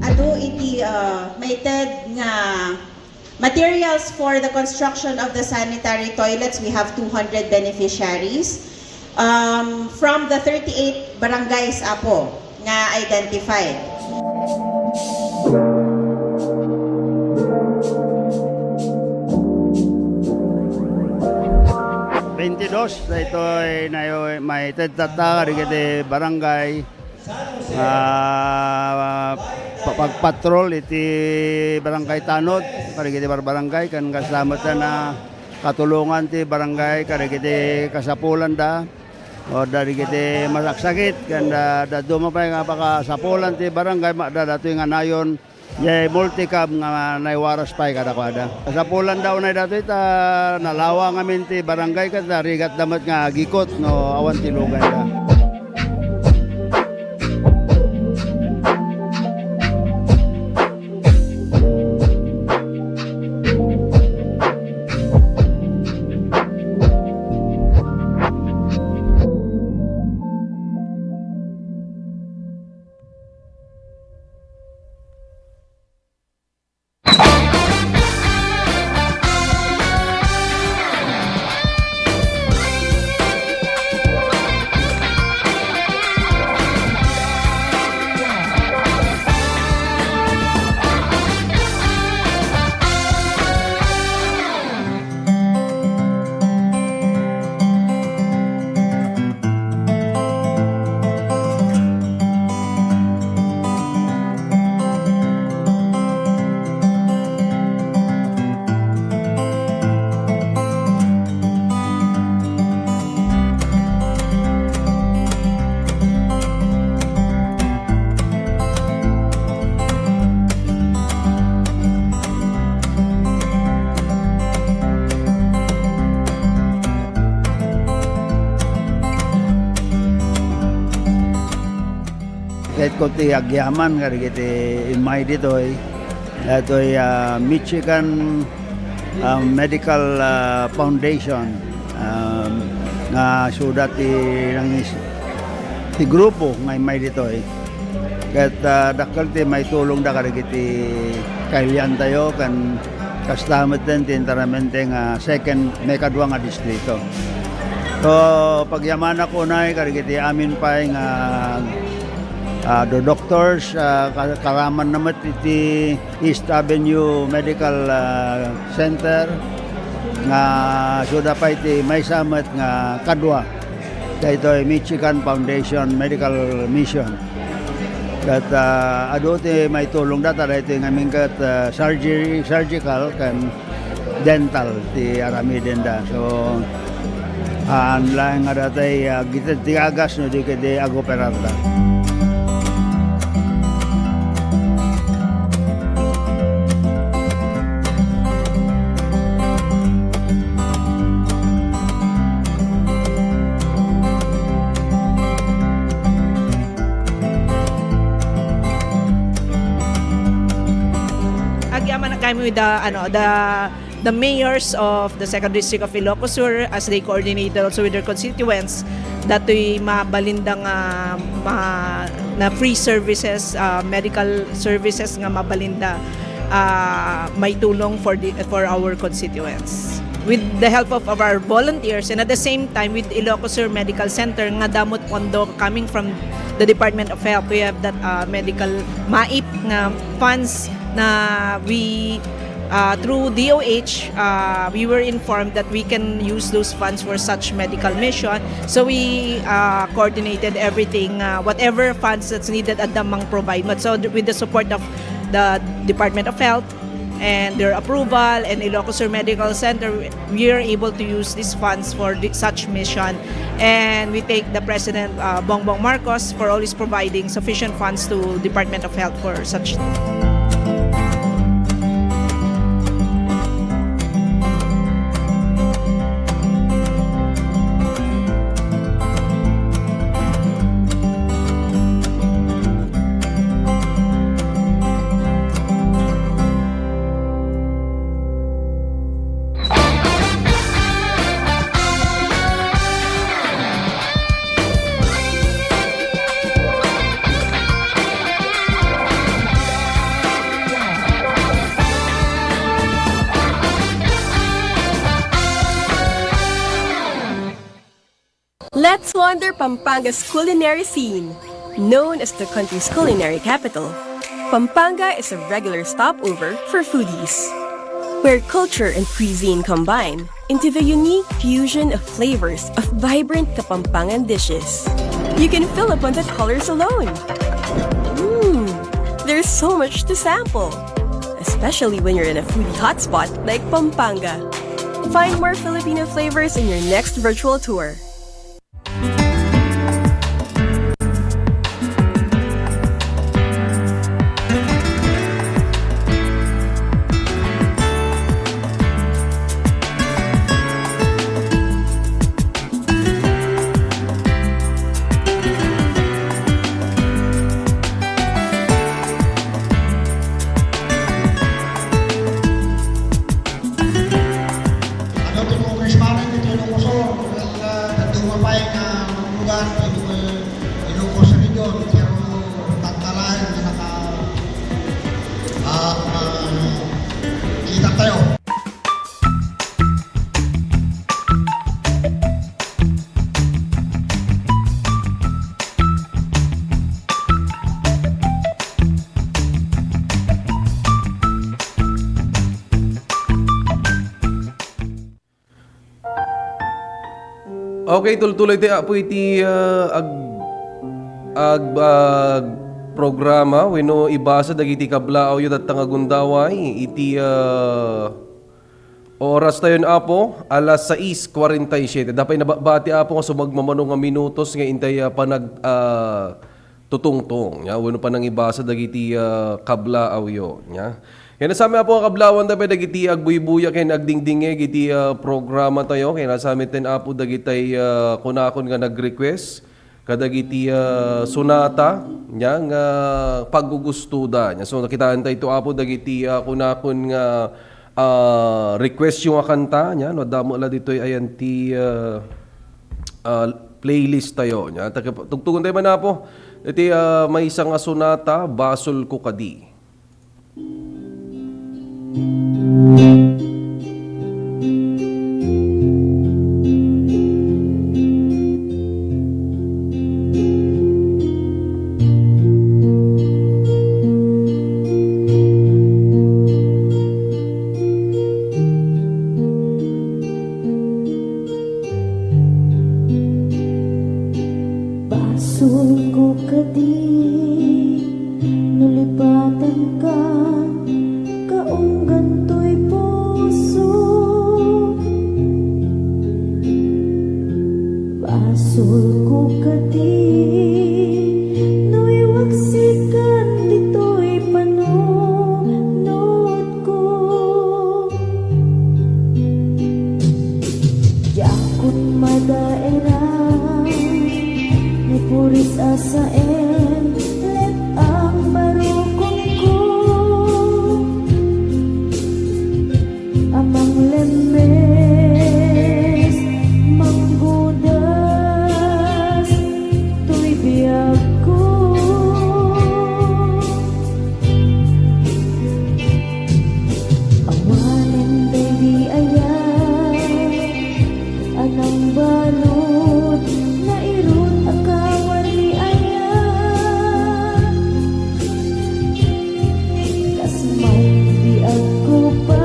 Adu iti, ah, maited nga materials for the construction of the sanitary toilets, we have two hundred beneficiaries. Um, from the thirty-eight barangays, Apo, nga identified. Twenty-dos, daytoy nayo-, maited tatta kadagiti barangay, ah, pa-, pagpatrol iti Barangay Tanod, kadagiti barbarangay, ken kasta met a katulongan ti barangay, kadagiti kasapulanda, o kadagiti masaksakit, ken da-, dadduma pay nga pakasapulan ti barangay, ma-, da-, datoy nga nayon, Jay multicab nga naiwaras pay kadakuada. Kasapulan da unay datoy ta nalawa ngamin ti barangay ket narigatda met nga agikot no awan ti lugayda. Ket ko ti agyaman kadagiti immay ditoy, datoy, ah, Michigan, ah, Medical, ah, Foundation, ah, nga suda ti nangis-, ti grupo nga immay ditoy. Ket, ah, dakkel ti maitulongda kadagiti kailiantayo ken kasta met ti enteramente nga second, maikadua nga distrito. So, pagyamanak unay kadagiti amin pay nga, ah, do-, doctors, ah, ka-, karaman na met iti East Avenue Medical, ah, Center nga suda pay ti maysa met nga kadua. Daytoy Michigan Foundation Medical Mission. Ket, ah, adu ti maitulongda, ta daytoy ngamin ket, ah, surgery, surgical ken dental ti aramidenda. So, haan laeng nga datay, ah, agited ti agas no di ketdi agoperarda. Agyaman kami with the, ano, the, the mayors of the second district of Ilocos Sur as they coordinated also with their constituents. Datoy mabalinda nga ma-, na free services, ah, medical services nga mabalinda, ah, maitulong for the, for our constituents. With the help of, of our volunteers and at the same time with Ilocos Sur Medical Center nga damo ti pondo coming from the Department of Health, we have that, ah, medical MAIP nga funds na we, ah, through D O H, ah, we were informed that we can use those funds for such medical mission. So we, ah, coordinated everything, ah, whatever funds that's needed, adda mang provide. But so th-, with the support of the Department of Health and their approval and Ilocos Sur Medical Center, we are able to use these funds for the, such mission. And we thank the President, uh, Bongbong Marcos, for always providing sufficient funds to Department of Health for such. Let's wander Pampanga's culinary scene. Known as the country's culinary capital, Pampanga is a regular stopover for foodies, where culture and cuisine combine into the unique fusion of flavors of vibrant Kapampangan dishes. You can fill up on the colors alone. Mmm, there's so much to sample, especially when you're in a foodie hotspot like Pampanga. Find more Filipino flavors in your next virtual tour. Ano ti congressman ditoy Ilocos Sur? Well, ah, dadduma pay nga manglugar ditoy Ilocos Region, pero tagtalaen nga naka-, ah, ah, kita tayo. Okay, tultuloy ti Apo iti, ah, ag-, ag-, ag-, programa wenno ibasa dagiti kablaawyo tatta nga gundaway iti, ah, oras tayon, Apo, alas sais cuarenta y siete. Dapay nabati, Apo, nga sumagmamano nga minutos nga intay, ah, panag-, ah, tutungtong, nya, wenno panangibasa dagiti, ah, kablaawyo, nya. Ken nasami, Apo, nga kablaawan tayo dagiti agbuybuya ken agdingdingngeg iti, ah, programa tayo. Ken nasami ten, Apo, dagitay, ah, kunakon nga nag-request kadagiti, ah, sonata, nya, nga paggugustoda. Nya, so, nakitaan tayo ito, Apo, dagiti, ah, kunakon nga, ah, request yo nga kanta, nya, no, damo la ditoy ayan ti, ah, ah, playlist tayo, nya. Tag-, tugtugon tayo man, Apo, iti, ah, maysa nga sonata, Basolko Kadi. Basolko kadi no lipatanka, kaunggan toy puso. Basolko kadi no iwaksikan ditoy panunotko. Diakon madaeran, ni puris a saen, let-ang barukonko. A manglemmes, manggudas, toy biagko. Awanen daydi ayat a nangbalud, nairut a kawarni ayat. Kas man di agkupas,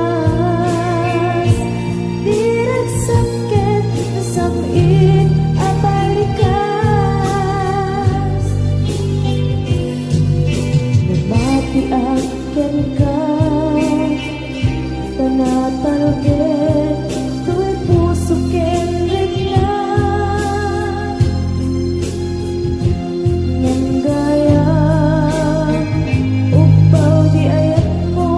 di ragsakket, nasam-it a balikas. No mapiak kenka, ta natalged toy puso ken rikna. Ngem gayam, ugpaw di ayatmo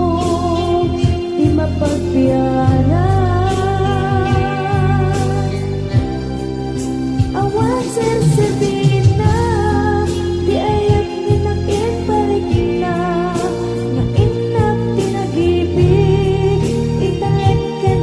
ti mapagbianan. Awan serserbina ti ayat ni nakipalikna, nga innak ti nagibig, italek ken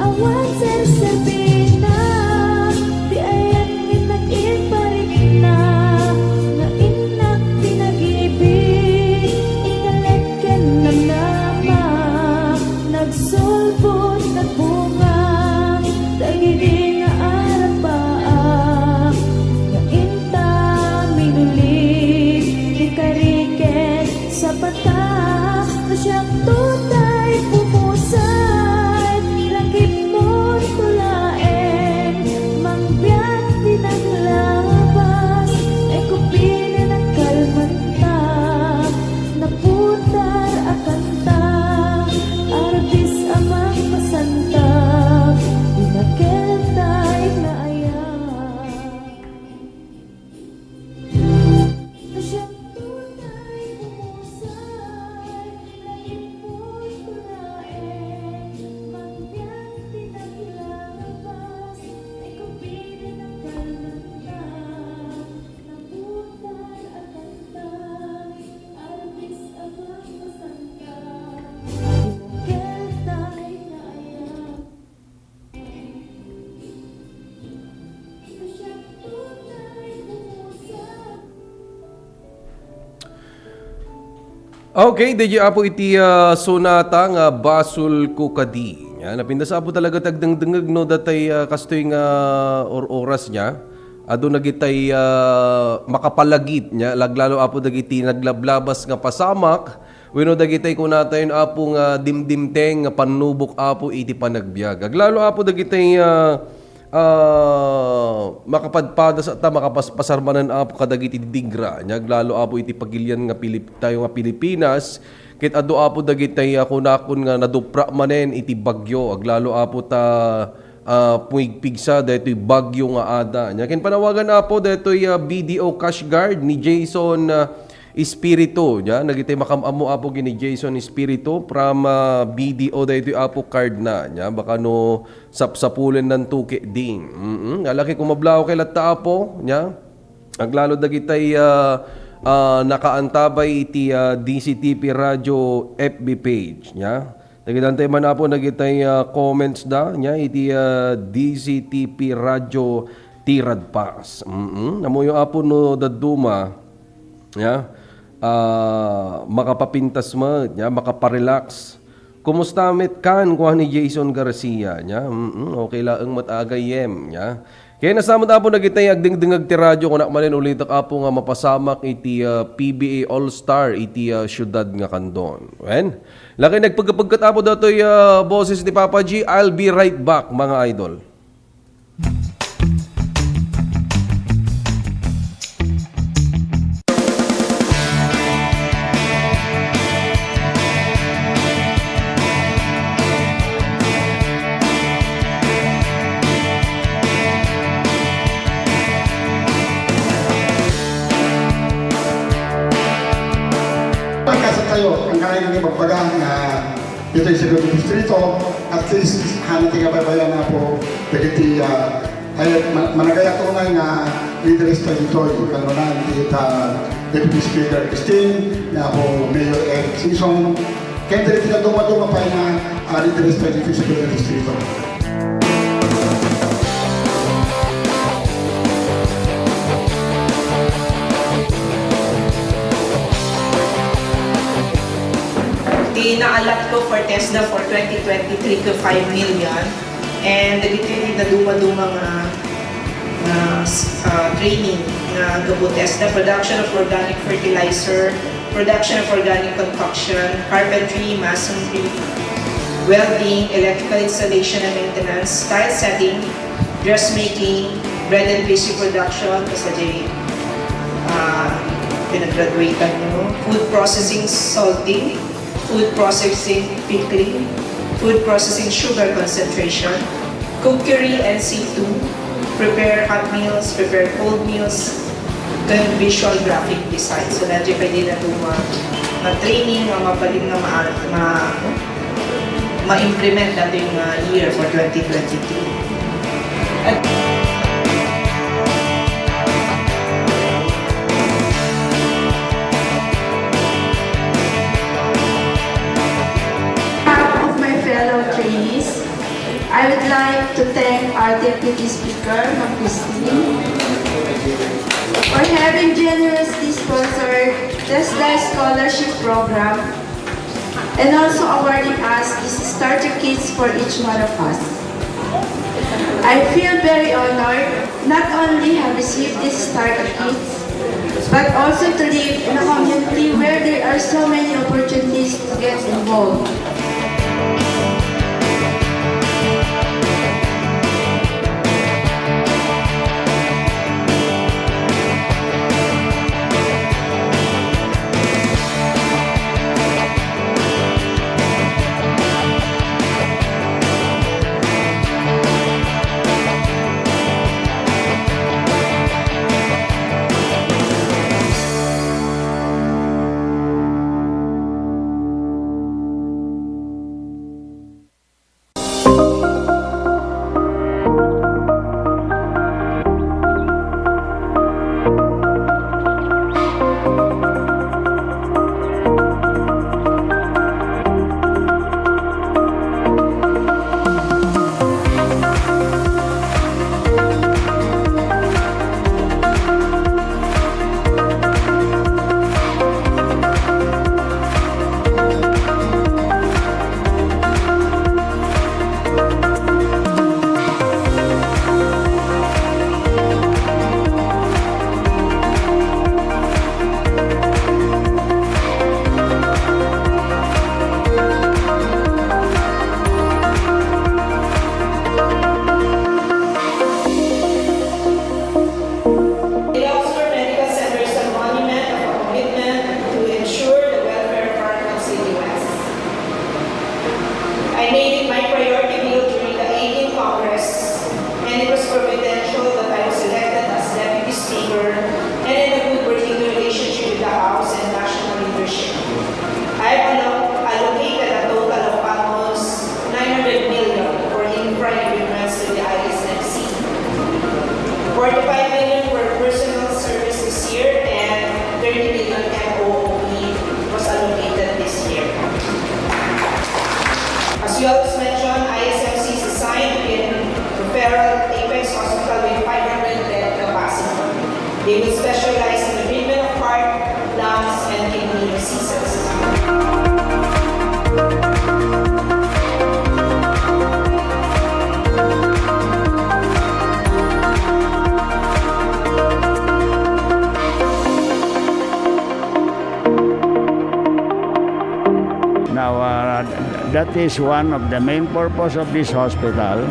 Awan serserbina ti ayan nga nag-imparikna, nga innak ti nag-ibig, inalek ken namnama, nagsulbod, nagbunga, dagidi nga arapaak, nga inta minuli, ti kari ken sapata, no siak tutay pumusay, lakip monto laeng, mangbiag ti naglabas, ay kupili nagkalmanta, naputar a kanta, arbis a mangpasanta, dinakel tay nga ayat. Okay, daydi Apo iti, ah, sonata nga basolko kadi. Nia, napintas Apo talaga ti agdengdengngeg no datay, ah, kastoy nga or-oras nia. Adu dagitay, ah, makapalagip nia, laglalo Apo dagiti naglablabas nga pasamak, wenno dagitay kunatayon Apo nga dimdimteng nga pannubok Apo iti panagbiag. Aglalo Apo dagitay, ah, ah, makapadpadas ta makapaspasar manen Apo kadagiti digra. Nia aglalo Apo iti pagilian nga Pilip-, tayo nga Pilipinas, ket adu Apo dagitay, ah, kunakon nga nadupra manen iti bagyo. Aglalo Apo ta, ah, pumigpigsa daytoy bagyo nga ada. Nia ken panawagan Apo daytoy, ah, B D O Cash Guard ni Jason, ah, Espiritu, nia, dagitay makam-ammo Apo ken ni Jason Espiritu from, ah, B D O daytoy Apo card na, nia, baka no sapsapulennanto ketdi. Mm-mm. Alaki kumablaw kay latta Apo, nia. Aglalo dagitay, ah, ah, nakaantabay iti, ah, D C T P Radio F B page, nia. Dagitay man Apo dagitay, ah, comments da, nia, iti, ah, D C T P Radio Tiradpas. Mm-mm. Ammoyo Apo no dadduma, nia, ah, makapapintas met, nia, makaparelax. Kumusta met kan, kuan ni Jason Garcia, nia? Mm, okay laeng met agayyem, nia? Ken kasta met Apo dagitay agdengdengngeg ti radio, kunak manen ulitek Apo nga mapasamak iti, ah, P B A All Star iti, ah, siudad nga Candon. Wen? Lakay nagpegpegket Apo datoy, ah, boses ni Papa G. I'll be right back, mga idol. Pagkasat tayo, ang kaya nang ibagbaga na Ditoy sa Distrito, at least, hana ti kabaybayan na po, dagiti, ah, ay, ma-, managayat unay nga leaders ta ditoy, kanunan ti, ah, Deputy Speaker Christine, nga po Mayor Eric Singson, ken dagiti naduma-duma pay nga, ah, leaders ta ditoy sa Distrito. Ti naallat ko for TESDA for twenty twenty-three ko five million. And dagiti naduma-duma nga, nga, ah, training nga gapu TESDA, production of organic fertilizer, production of organic concoction, carpentry, masonry, welding, electrical installation and maintenance, tile setting, dressmaking, bread and pastry production, basta di, ah, pinagraduatean nyo, food processing, salting, food processing, pickling, food processing, sugar concentration, cookery and C two, prepare hot meals, prepare cold meals, ken visual graphic design. So, nadya pwede na ito ma-, ma-training, ma-, mabalin nga ma-, ma-, ma-implement natin nga year for twenty twenty-two. At Of my fellow trainees, I would like to thank our Deputy Speaker, Ma'am Christine, for having generously sponsored TESDA Scholarship Program and also awarding us these starter kits for each one of us. I feel very honored not only have received these starter kits, but also to live in a community where there are so many opportunities to get involved. It also Medical Center is a monument of a commitment to ensure the welfare of our constituents. I made it my priority bill during the eighteenth Congress, and it was providential that I was elected as Deputy Speaker and in a good working relationship with the House and national leadership. I have allo-, allocated a total of almost nine hundred million for infra improvements to the I S M C. Forty-five million for personal service this year and thirty million M O O P was allocated this year. As you always mentioned, I S M C is assigned to be a referral apex hospital with five hundred bed capacity. They will specialize in the treatment of heart, lungs, and kidney diseases. Now, uh, that is one of the main purpose of this hospital.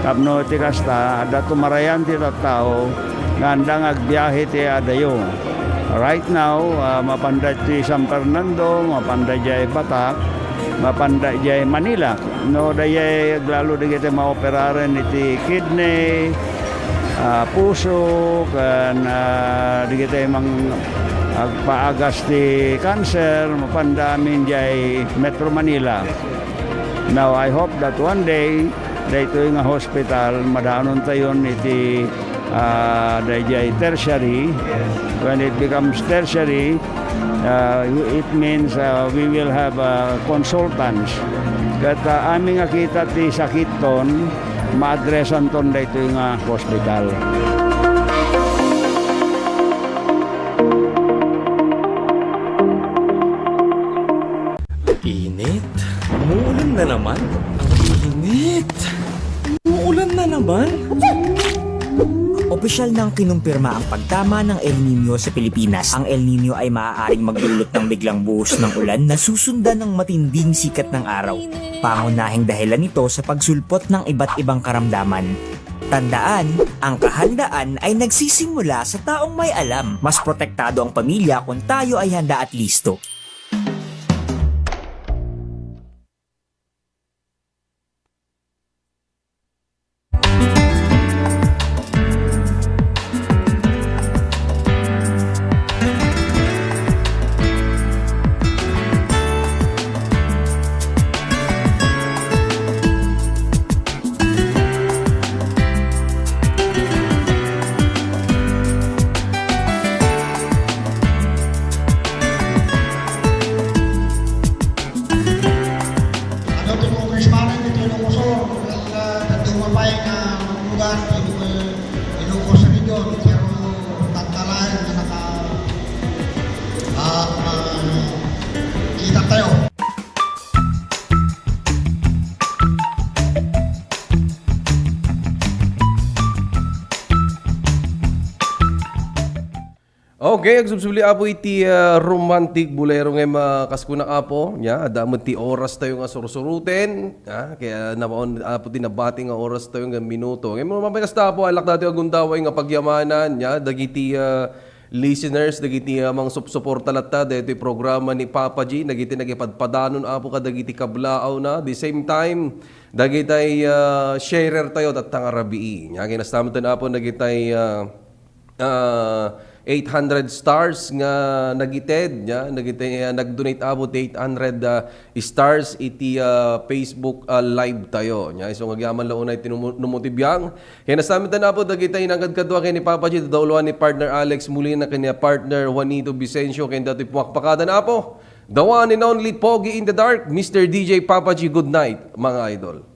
Tapno ti kasta, adda tumarayan ti tattao nga anda nga agbiahe ti adayo. Right now, ah, mapanda ti San Fernando, mapanda diay Batac, mapanda diay Manila. No, dayay aglalo dagiti maoperaren iti kidney, ah, puso, ken, ah, dagiti mang-, agpaagas ti cancer, mapanda amin diay Metro Manila. Now, I hope that one day, daytoy nga hospital, madaanontayon iti, ah, daydiay tertiary. When it becomes tertiary, ah, it means, ah, we will have, ah, consultants. Ket, ah, amin nga kita ti sakitton, maadresanton daytoy nga hospital. Init. Umuulan na naman. Ang init. Umuulan na naman. Opisyal nang kinumpirma ang pagtama ng El Niño sa Pilipinas. Ang El Niño ay maaaring magdulot ng biglang buhos ng ulan na susundan ng matinding sikat ng araw. Pangunahing dahilan nito sa pagsulpot ng iba't ibang karamdaman. Tandaan, ang kahandaan ay nagsisimula sa taong may alam. Mas protektado ang pamilya kung tayo ay handa at listo. Ilocos Region, pero tagkalain na naka, ah, ah, kita tayo. Okay, agsubsubli, Apo, iti, ah, romantic bolero nga, ah, kas kuna, Apo. Nya, adda met ti oras tayo nga sursuruten. Ah, kaya namaon, Apo, ti nabati nga oras tayo nga minuto. Ngayon, mamay kasta, Apo, alak dati agundaway nga pagyamanan. Nya, dagiti, ah, listeners, dagiti, ah, mga supsuporta latta, dagiti programa ni Papa G, dagiti nagipadpadanon, Apo, kadagiti kablaaw na. The same time, dagitay, ah, sharer tayo, tatta nga rabii. Nya, kinastamatan, Apo, dagitay, ah, ah, eight hundred stars nga nagited, nya, nagite-, ah, nag-donate, Apo, ti eight hundred, ah, stars iti, ah, Facebook, ah, live tayo. Nya, isu nga agyaman la unay ti numo-, numo ti biang. Ken nasamintan, Apo, dagita inangad kadua ken ni Papa G, dauloan ni partner Alex Molina ken ni partner Juanito Vicencio ken datoy pumakpakadan, Apo. The one and only Pogi in the Dark, Mister D J Papa G. Good night, mga idol.